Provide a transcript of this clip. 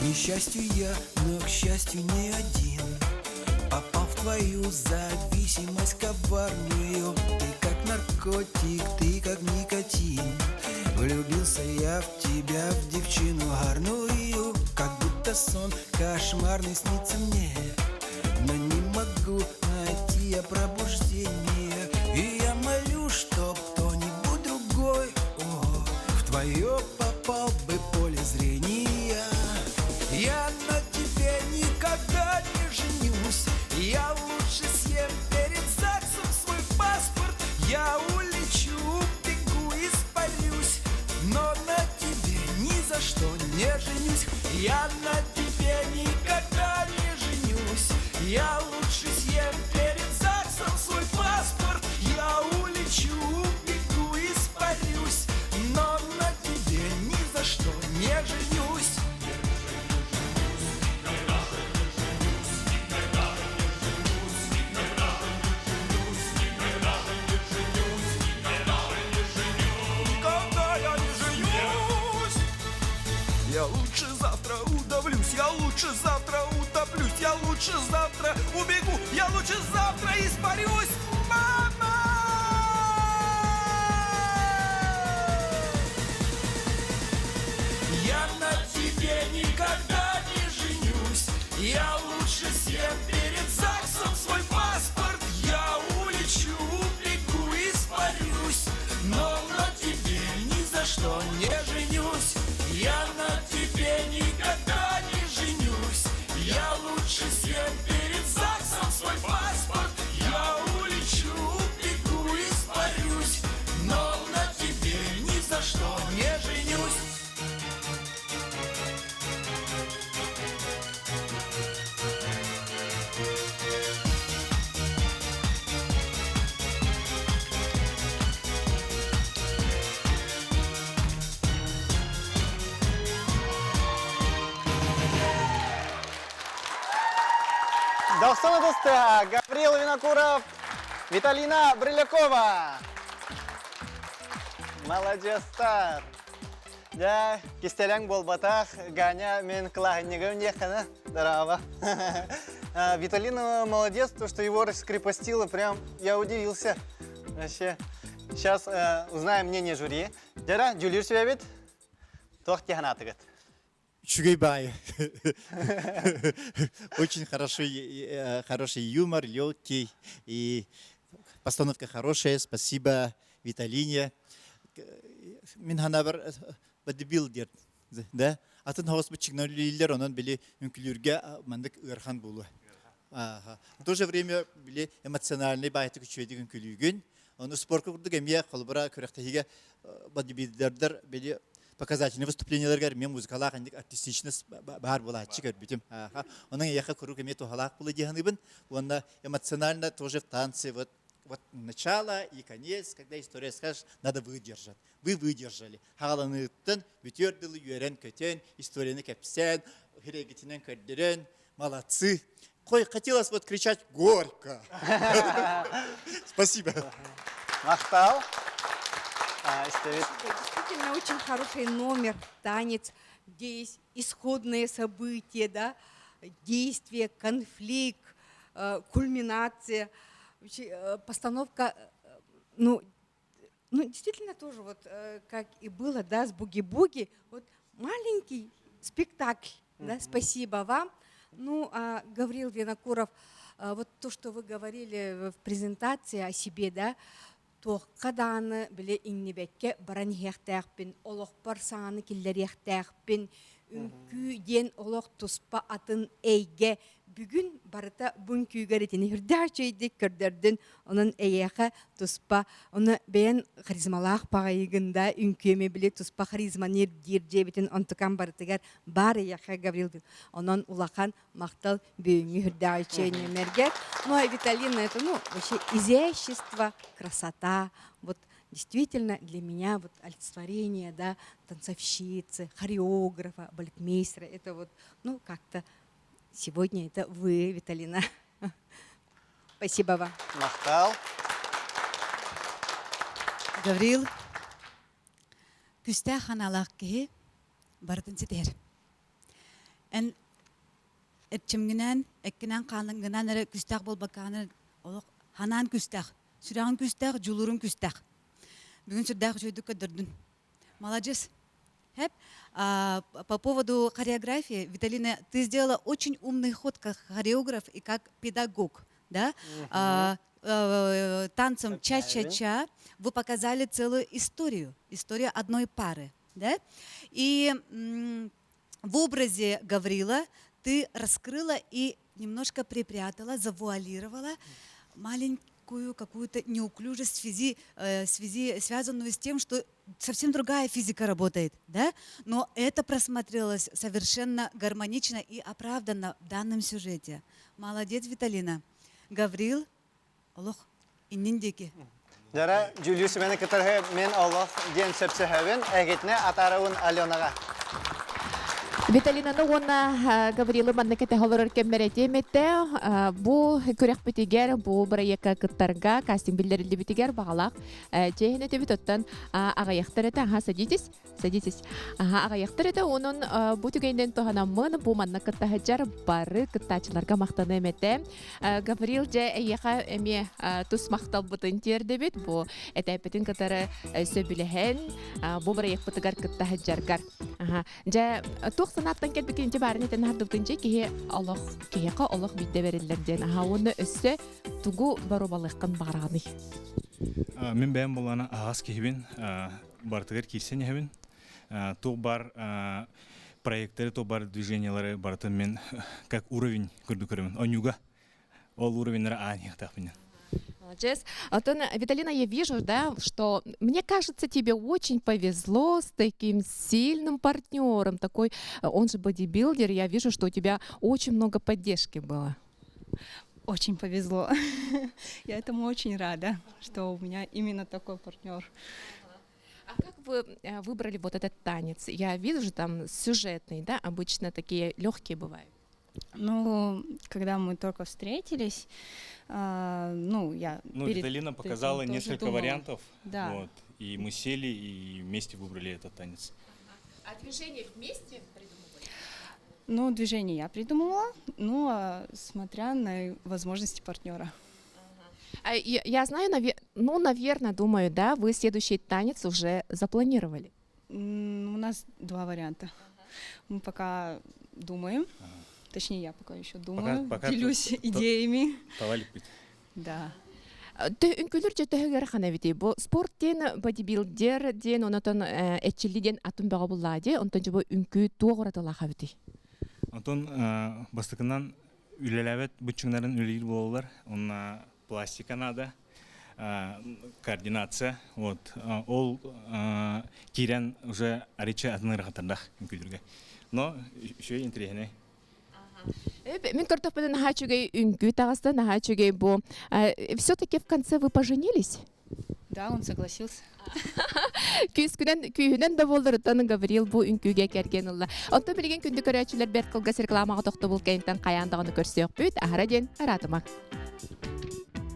К несчастью я, но к счастью не один Попал в твою зависимость коварную Ты как наркотик, ты как никотин Влюбился я в тебя, в девчину гарную Как будто сон кошмарный снится мне Но не могу найти я пробуждение И я молю, чтоб кто-нибудь другой о, В твое попал бы поле зрения Я на тебе никогда не женюсь Я лучше съем перед ЗАГСом свой паспорт Я улечу, убегу, испарюсь Но на тебе ни за что не женюсь Я на тебе никогда не женюсь Я лучше съем перед ЗАГСом свой паспорт Я улечу, убегу, испарюсь Но на тебе ни за что не женюсь Никогда я не женюсь Я лучше завтра удавлюсь, я лучше завтра утоплюсь, я лучше завтра убегу, я лучше завтра испарюсь. Мама! Я на тебе никогда не женюсь, я лучше съем перед ЗАГСом свой паспорт, я улечу, убегу, испарюсь, но на тебе ни за что не женюсь. Я на тебе никогда не женюсь, я лучше съем перед ЗАГСом свой паспорт, я улечу, убегу, испарюсь, но на тебе ни за что не женюсь. Дохсун ытыста Гаврил Винокуров, Виталина Брылякова. Молодецтар. Дьэ, кистэлэҥ буолбатах, Ганя мин кылааһынньыгым диэххинэ, здорово. Виталина молодец, то, что его раскрепостила, прям я удивился. Вообще. Сейчас э, узнаем мнение жюри. Дьэ, дьүүллүүр сүбэбит. Туох дии санаатыгыт? Үчүгэй баайы. Очень хороший, э, хороший юмор, легкий. И постановка хорошая. Спасибо Виталине. Мин санаабар бодибилдер да атын хаос бычыгнар онон били үҥкүүлүүргэ маннык ыарахан буолуо. В то же время били эмоциональный баайтык үчүгэйдик үҥкүүлүүгүн. Ону спорка курдук эмиэ холобура күрэхтэһиигэ бодибилдердер били показательный выступлениеларгар эмиэ музыкалаах инник артистичность баар буолааччы көрбүтүм. Онон эйиэхэ куруук эмиэ туһалаах буолуо дии саныыбын. Уонна эмоционально тоже в танце вот вот начало и конец, когда история скажешь, надо выдержать. Вы выдержали. Хагаланыыттан бүтүөр дылы үөрэн-көтөн, историяны кэпсээн, хирегитинэн көрдөрөн, молодцы. Кой, хотелось вот кричать горько. Спасибо. Махтал. Действительно очень хороший номер, танец, где есть исходные события, да, действие, конфликт, э, кульминация. Вообще, э, постановка, э, ну, ну, действительно тоже вот, как и было, да, с Буги-Буги, вот маленький спектакль, да, спасибо вам. Ну, а Гаврил Винокуров, вот то, что вы говорили в презентации о себе, да, туохха даҕаны били иҥнибэккэ баран иһиэхтээхпин, олохпор саҥаны киллэриэхтээхпин, үҥкүү диэн олох туспа атын эйгэ бүгүн барыта бу үҥкүүгэр итини үрдээх үчүгэйдик көрдөрдүн онон эйиэхэ туспа ону бэйэн харизмалаах баҕайыгын да үҥкүүмү били туспа харизманы ирдиир дьиэбитин онтукан барытыгар баар эйиэхэ Гаврил онон улахан махтал бүгүҥҥү үрдээх үчүгэй нүөмэргэр ну а Виталина это ну вообще изящество красота вот действительно для меня вот олицетворение да танцовщицы хореографа балетмейстера это вот ну как-то сегодня это вы Виталина спасибо вам Махтал. Гаврил, күүстээх санаалаах киһи барытын ситиһэр. Эн эрчимҥинэн, эккинэн-хааныҥҥынан эрэ күүстээх буолбаккаҕына олох ханаан күүстээх, сүрэҕиҥ күүстээх, дьулууруҥ күүстээх. Бүгүн сүрдээх үчүгэйдик көрдөрдүн. Маладьыас. Хэп. По поводу хореографии, Виталина, ты сделала очень умный ход как хореограф и как педагог. Да? Танцем ча-ча-ча вы показали целую историю, историю одной пары. Да? И в образе Гаврила ты раскрыла и немножко припрятала, завуалировала маленькую какую-то неуклюжесть в связи, в связи, связанную с тем, что совсем другая физика работает, да? Но это просмотрелось совершенно гармонично и оправданно в данном сюжете. Молодец, Виталина. Гаврил, олох иннин диэки. Дьара Julius мени кытары мен олох диэн сөпсөһөбүн, эһигитинэ атаарабын Аленаҕа. Виталинаны уонна Гаврилы манна кэтэһэ олорор кэммэр этиэм этэ. Бу күрэхпитигэр, бу бырайыакка кыттарга кастинг биллэриллибитигэр баҕалаах чиэһин этибит. Оттон аҕыйахтар этэ, аха, садитесь, садитесь. Аха, аҕыйахтар этэ, онон бу түгэнинэн туһанаммын, бу манна кытта сылдьар бары кыттааччыларга махтаныам этэ. Гаврил, дьэ, эйиэхэ эмиэ тус махталбытын тиэрдэбит. Бу этээппитин кытары сөбүлэһэн, бу бырайыакпытыгар кытта сылдьаргар. Дьэ, туох санааттан кэлбиккин ити баарын этэн аһардыбытын дьэ киһи олох киһиэхэ олох биирдэ бэриллэр диэн. Аха, уонна өссө тугу боруобалыаххын баҕараҕыный? Мин бэйэм булана аһаҕас киһибин, барытыгар киирсэн иһэбин. Туох бар проекттары, туох бар движениялары барытын мен как уровень көрдүк көрөмүн. Онюга ол уровеньнары аан иһиэхтээхпин. Молодец. Антон, Виталина, я вижу, да, что мне кажется, тебе очень повезло с таким сильным партнером. Такой, он же бодибилдер, я вижу, что у тебя очень много поддержки было. Очень повезло. Я этому очень рада, что у меня именно такой партнер. А как вы выбрали вот этот танец? Я вижу, там сюжетный, да, обычно такие легкие бывают. Ну, когда мы только встретились, ну, я Ну, перед Виталина этим показала тоже несколько думала. вариантов, Да. вот, и мы сели и вместе выбрали этот танец. А движение вместе придумывали? Ну, движение я придумала, ну, а смотря на возможности партнера. А я знаю, ну, наверное, думаю, да, вы следующий танец уже запланировали. У нас два варианта. Мы пока думаем, точнее, я пока еще думаю, пока делюсь идеями. Да. Үҥкүүлүүр дьэ төһө ыарахан эбитий? Бу спорт диэн, бодибилдер диэн, онотон эчилли диэн атын бөҕө буллаа дии. Онтон дьэ бу үҥкүү туох уратылаах эбитий? Онтон бастакынан үлэлээбэт быччыҥнарын үлэлиир буолаллар. Онно пластика надо, координация. Вот. Ол киирэн уже аричи атын ыарахаттардаах үҥкүүлүүргэ. Но еще интэриэһинэй. Мин көрдөхпүнэ наһаа үчүгэй үҥкүү таҕыста, наһаа үчүгэй бу. Все-таки в конце вы поженились? Да, он согласился. Күүскүнэн күүһүнэн да буолларыттан Гаврил бу үҥкүүгэ кэргэн ылла. Оттон билигин күндү көрөөччүлэр бэрт кылгас рекламаҕа тохтобул кэнниттэн хайаан даҕаны көрсүөхпүт. Аһара диэн араатыма.